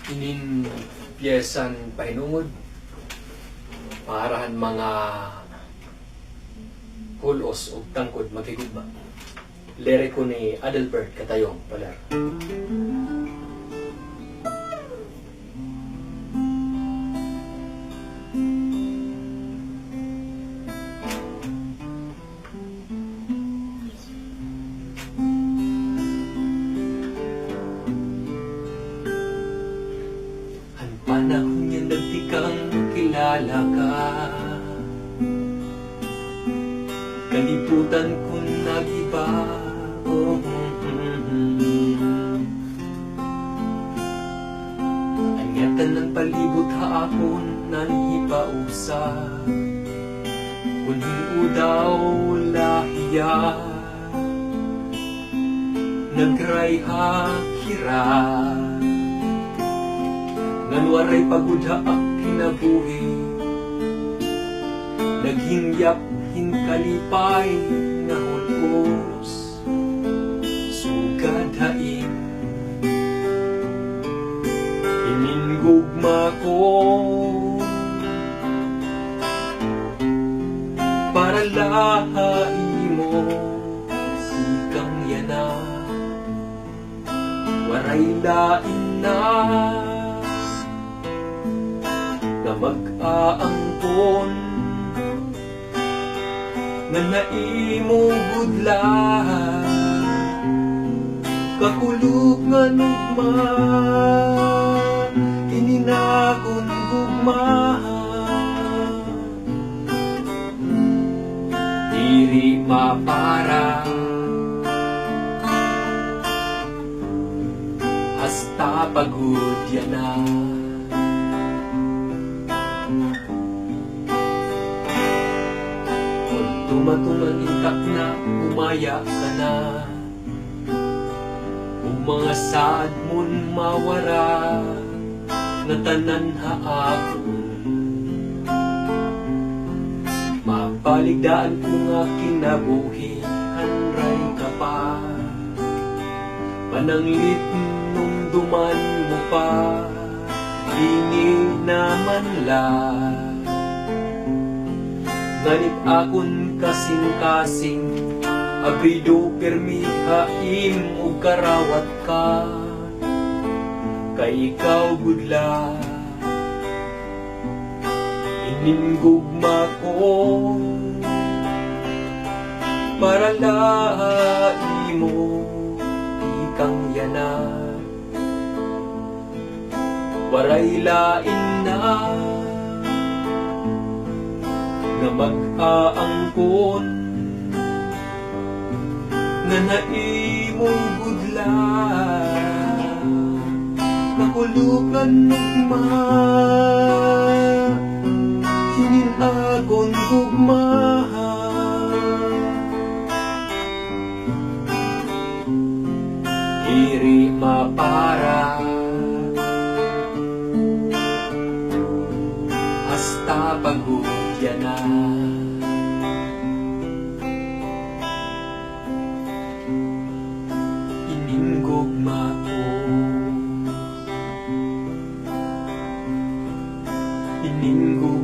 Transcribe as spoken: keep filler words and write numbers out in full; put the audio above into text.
Inin piyesan pahinungod para han mga hul-os ug tangkod maghigugma. Liriko ni Adelbert Catayong Paler. Han panahon nga nagtikang kilala ka, kalibutan ko nag-iba. Oh, mm, mm, mm. An ngatanan palibot ha akon nanhipausa, kon hin-o daw la hiya nagrayhak hira. Ngan waray pa gud ha ak kinabuhi naghingyap hin kalipay nga hul-os. Sugad ha im-, inin gugma ko para la ha imo, tikang yana. Waray lain na nga mag-aangkon ngan ha imo gud la kakulop ngan ugma, inin akon gugma. Diri mapara, hasta pa gud yana. Kon tumatungan in takna, umaya ka na. Kon mga saad mon mawara ngatanan ha akon, mabaligdaan ko nga kinabuhi, hanray ka pa. Pananglit numduman mo pa, dinhi naman la. Ngan it akon kasingkasing, abrido pirmi ha im ug karawat ka, kay ikaw gud la inin gugma ko, para la ha imo, tikang yana. Waray lain na nga mag-aangkon ngan ha imo gud la kakulop ngan ugma, inin akon gugma. Diri mapara, hasta pa gud yana. Inin gugma ko, inin gugma